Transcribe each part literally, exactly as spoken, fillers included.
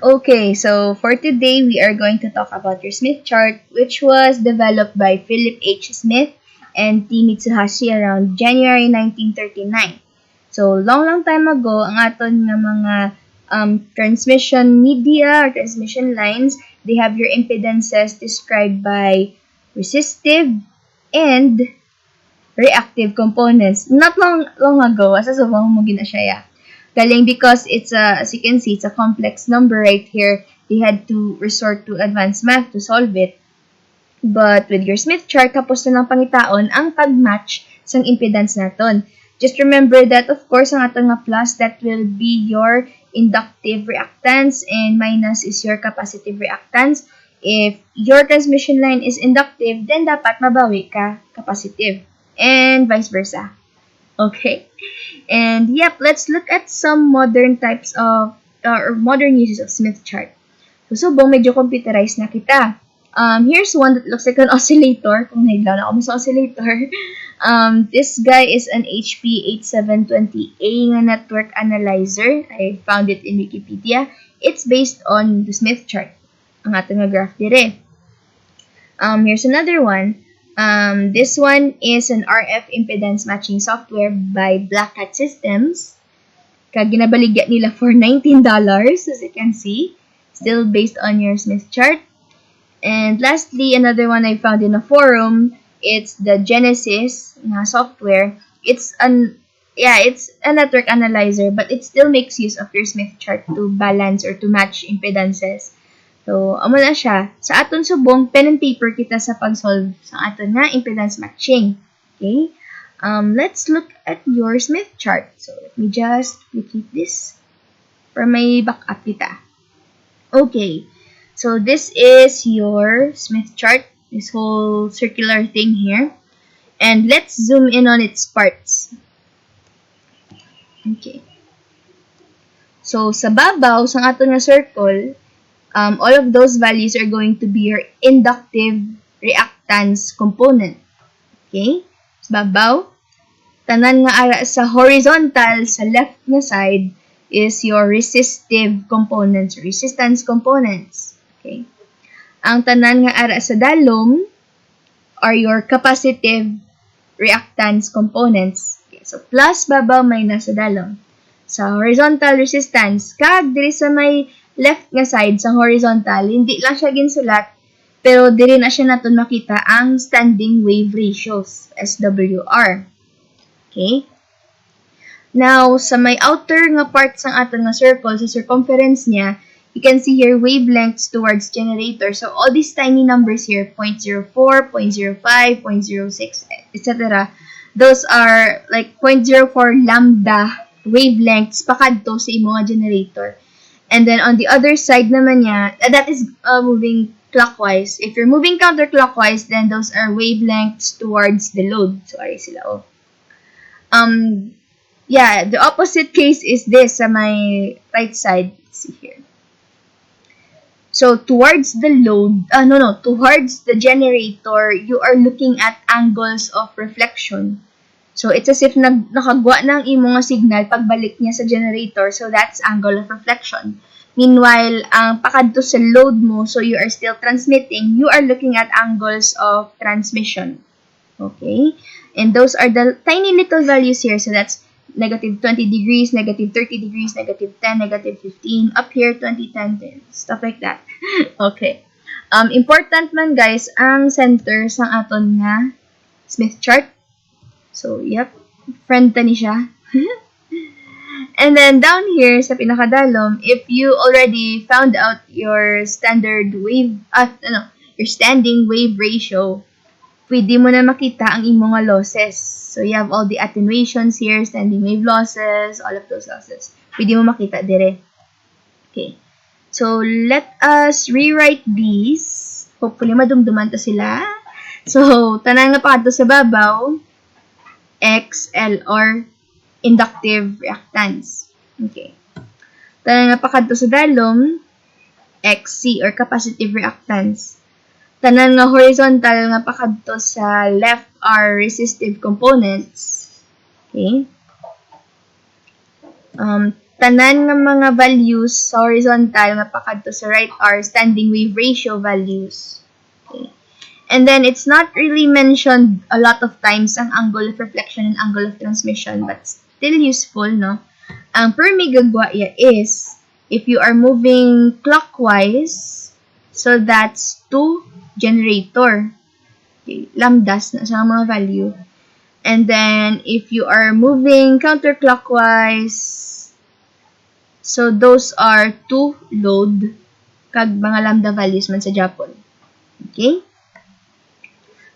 Okay, so for today, we are going to talk about your Smith chart, which was developed by Philip H. Smith and T. Mitsuhashi around January nineteen thirty-nine. So, long, long time ago, ang aton nga mga um, transmission media or transmission lines, they have your impedances described by resistive and reactive components. Not long, long ago, asa subong mo gina siya, yeah. Galing because it's a, as you can see, it's a complex number right here. They had to resort to advanced math to solve it. But with your Smith chart, kapos na lang pangitaon ang pag-match sang impedance naton. Just remember that, of course, ang aton nga plus, that will be your inductive reactance and minus is your capacitive reactance. If your transmission line is inductive, then dapat mabawi ka capacitive. And vice versa. Okay. And yep, let's look at some modern types of, uh, or modern uses of Smith chart. So, subong medyo computerized na kita. Um, here's one that looks like an oscillator. Kung nahilaw na ako sa oscillator. Um, this guy is an H P eight seven twenty A nga network analyzer. I found it in Wikipedia. It's based on the Smith chart. Ang ato nga graph dire. Um, here's another one. Um, this one is an R F impedance matching software by Black Cat Systems. Kag ginabaligya nila for nineteen dollars, as you can see. Still based on your Smith chart. And lastly, another one I found in a forum, it's the Genesis nga software. It's an, yeah, it's a network analyzer, but it still makes use of your Smith chart to balance or to match impedances. So, amo na siya. Sa aton subong, pen and paper kita sa pag-solve sa aton nga impedance matching. Okay? Um, let's look at your Smith chart. So, let me just duplicate this para may backup kita. Okay. So, this is your Smith chart. This whole circular thing here. And let's zoom in on its parts. Okay. So, sa babaw, sa aton nga circle, um, all of those values are going to be your inductive reactance component. Okay? Sa babaw, tanan nga ara sa horizontal, sa left nga side, is your resistive components, resistance components. Okay? Ang tanan nga ara sa dalom are your capacitive reactance components. Okay, so plus babaw, minus sa dalom. Sa horizontal resistance, kag diri sa may left nga side sa horizontal, hindi lang siya ginsulat, pero diri na siya naton makita ang standing wave ratios, S W R. Okay? Now, sa may outer nga part sang aton nga circle, sa circumference niya, you can see here wavelengths towards generator. So, all these tiny numbers here, point zero four, point zero five, point zero six, et cetera, those are like point zero four lambda wavelengths pakadto sa imo nga generator. And then on the other side naman niya, uh, that is uh, moving clockwise. If you're moving counterclockwise, then those are wavelengths towards the load. So, ari sila, oh. Um, yeah, the opposite case is this sa my right side. Let's see here. So, towards the load, ah, no, no, towards the generator, you are looking at angles of reflection. So, it's as if nag nakagwa na ang imo nga signal pagbalik niya sa generator. So, that's angle of reflection. Meanwhile, ang pakadto sa load mo, so you are still transmitting, you are looking at angles of transmission. Okay? And those are the tiny little values here. So, that's negative twenty degrees, negative thirty degrees, negative ten, negative fifteen, up here, twenty, ten, ten, stuff like that. Okay. Um, important man, guys, ang center sang aton nga Smith chart. So, yep. Friend ta ni siya. And then, down here, sa pinakadalom, if you already found out your standard wave, ah, ano, your standing wave ratio, pwede mo na makita ang imo nga losses. So, you have all the attenuations here, standing wave losses, all of those losses. Pwede mo makita dire. Okay. So, let us rewrite these. Hopefully, madumduman to sila. So, tanan nga pakadto sa babaw, X L R, inductive reactance. Okay. Tanan nga pakadto sa dalom, X C, or capacitive reactance. Tanan nga horizontal nga pakadto sa left are resistive components. Okay? Um, tanan nga mga values sa horizontal nga pakadto sa right are standing wave ratio values. Okay. And then, it's not really mentioned a lot of times ang angle of reflection and angle of transmission, but still useful, no? Ang per may gagwa iya is, if you are moving clockwise, so that's two generator. Okay, lambdas na siya ang mga value. And then, if you are moving counterclockwise, so those are two load, kag mga lambda values man sa Japon. Okay?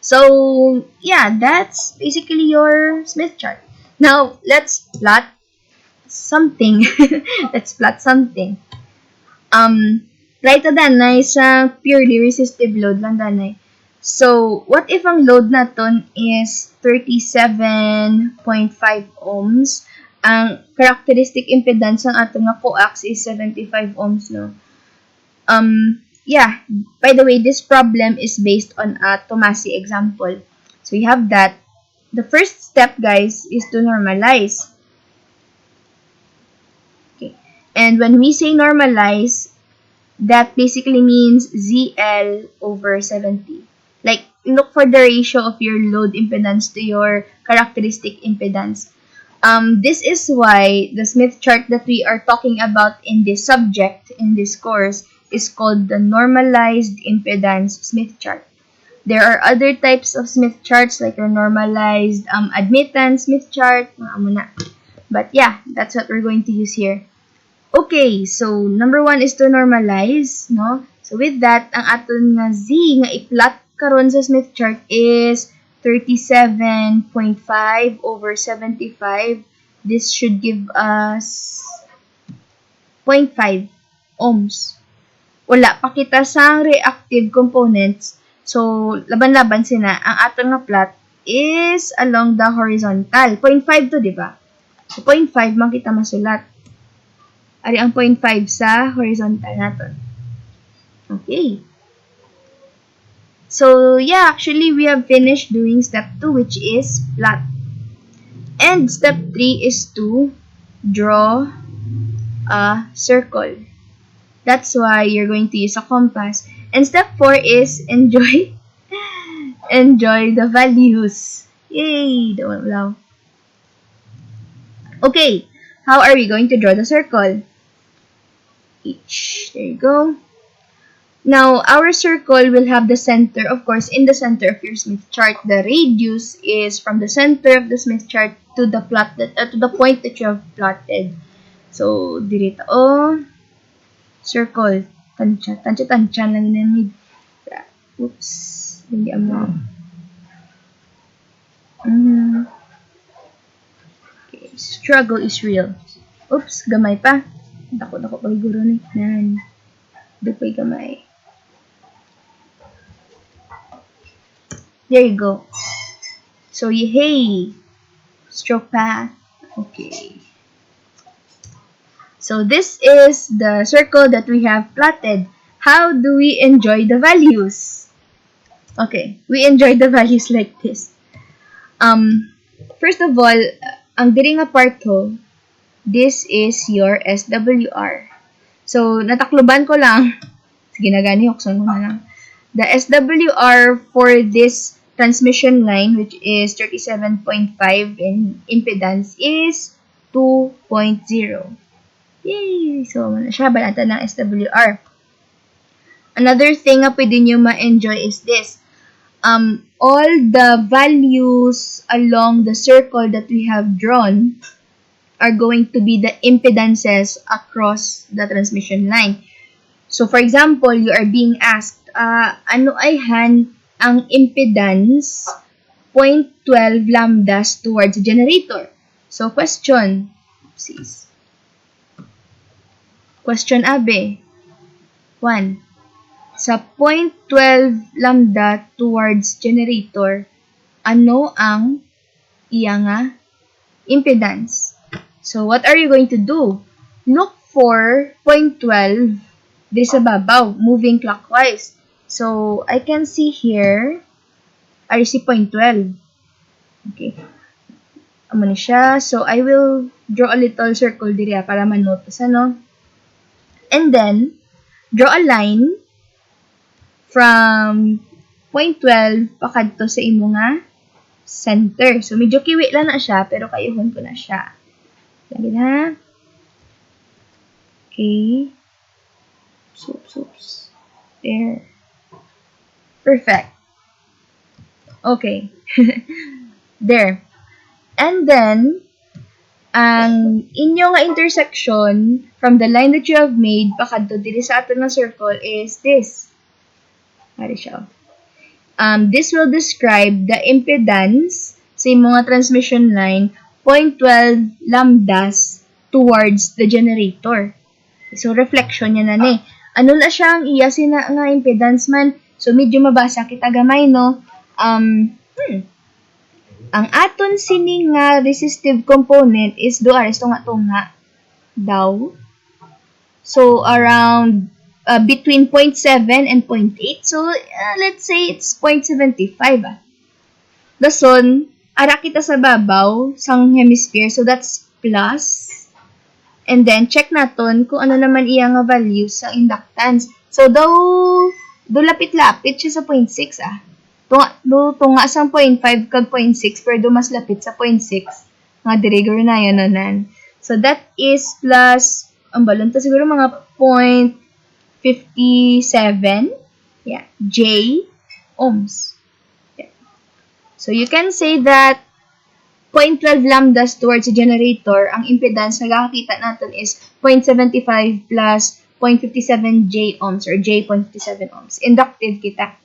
So, yeah, that's basically your Smith chart. Now, let's plot something. Let's plot something. Um, try ta danay sa purely resistive load lang danay. So, what if ang load naton is thirty-seven point five ohms? Ang characteristic impedance ng aton nga coax is seventy-five ohms, no? Um, yeah, by the way, this problem is based on a Tomasi example. So, we have that. The first step, guys, is to normalize. Okay. And when we say normalize, that basically means Z L over seventy. Like, look for the ratio of your load impedance to your characteristic impedance. Um, this is why the Smith chart that we are talking about in this subject, in this course, is called the normalized impedance Smith chart. There are other types of Smith charts, like your normalized, um, admittance Smith chart, mga amo na. But yeah, that's what we're going to use here. Okay, so number one is to normalize, no? So with that, ang aton nga Z nga i-plot karon sa Smith chart is thirty-seven point five over seventy-five. This should give us zero point five ohms. Wala pa kita sang reactive components. So, laban-laban sina, ang aton nga plot is along the horizontal. Point five to, di ba? So, point five man kita masulat. Ari ang point five sa horizontal naton. Okay. So, yeah, actually, we have finished doing step two, which is plot. And step three is to draw a circle. That's why you're going to use a compass. And step four is enjoy, enjoy the values. Yay! Daw lang. Okay, how are we going to draw the circle? H. There you go. Now, our circle will have the center, of course, in the center of your Smith chart. The radius is from the center of the Smith chart to the plot that, uh, to the point that you have plotted. So, diri ta, oh, circle. Tansya, tansya, tansya lang yun. Oops, hindi amo. Mm. Okay, struggle is real. Oops, gamay pa. Dako-dako pa guro ni. Nan. Dugay gamay. There you go. So, yay! Stroke pa. Okay. So, this is the circle that we have plotted. How do we enjoy the values? Okay, we enjoy the values like this. Um, first of all, ang diri nga part ho, this is your S W R. So, natakluban ko lang. Sige na gani, huksan ko na lang. The S W R for this transmission line, which is thirty-seven point five in impedance, is two point zero. Yay! So, wala siya, balatan ng S W R. Another thing nga pwede nyo ma-enjoy is this. Um, all the values along the circle that we have drawn are going to be the impedances across the transmission line. So, for example, you are being asked, uh, ano ay han ang impedance point twelve lambdas towards generator? So, question, sis. Question A B. One. Sa point twelve lambda towards generator, ano ang iya nga impedance? So, what are you going to do? Look for point twelve diri sa babaw, moving clockwise. So, I can see here, ari si point twelve. Okay. Amo ni siya. So, I will draw a little circle diri, ah, para ma-notice, ano? And then, draw a line from point twelve pakadto sa imo nga center. So, medyo kiwi lang na siya, pero kayuhon ko na siya. Lagi na. Okay. Oops, oops, oops. There. Perfect. Okay. There. And then, ang inyo nga intersection from the line that you have made pakadto diri sa aton nga circle is this. Ari siya. Um, this will describe the impedance sa imo nga transmission line, point twelve lambdas towards the generator. So, reflection niya na ni. Ano na siya ang iya sina nga impedance man? So, medyo mabasa kita gamay, no? Um, hmm. Ang aton sini nga resistive component is duha ra sa tunga-tunga daw. So, around, uh, between point seven and point eight. So, uh, let's say it's point seven five, ah. Dason, ara kita sa babaw sang hemisphere. So, that's plus. And then, check naton kung ano naman iya nga value sa inductance. So, daw, do lapit-lapit siya sa point six, ah. Tunga, do, tunga sang point five kag point six, pero do mas lapit sa point six. Nga diri, guro na yan, nanan. So, that is plus, ang balon to siguro mga point fifty-seven, yeah, J ohms. Yeah. So, you can say that point twelve lambdas towards the generator, ang impedance nga gakakita naton is point seven five plus point fifty-seven J ohms or J point fifty-seven ohms. Inductive kita.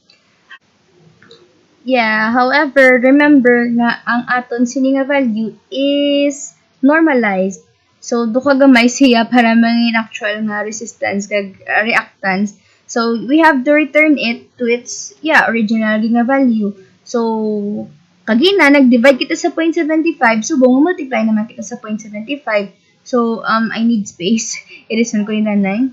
Yeah, however, remember nga ang aton sini nga value is normalized. So, duha ka gamay siya para mangin actual nga resistance kag, uh, reactance. So, we have to return it to its, yeah, original nga value. So, kagina, nag-divide kita sa point seven five, so, mo-multiply naman kita sa point seven five. So, um, I need space. Erase ko yung nanay.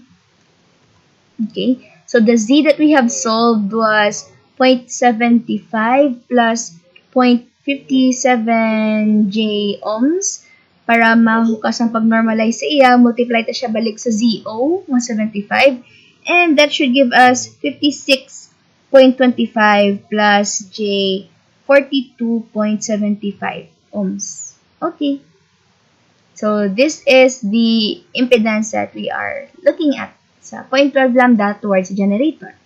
Okay. So, the Z that we have solved was point seven five plus point fifty-seven J ohms. Para mahukas ang pag-normalize sa iya, multiply ta siya balik sa Z O, one seventy-five. And that should give us fifty-six point twenty-five plus J, forty-two point seven five ohms. Okay. So, this is the impedance that we are looking at sa point twelve lambda towards the generator.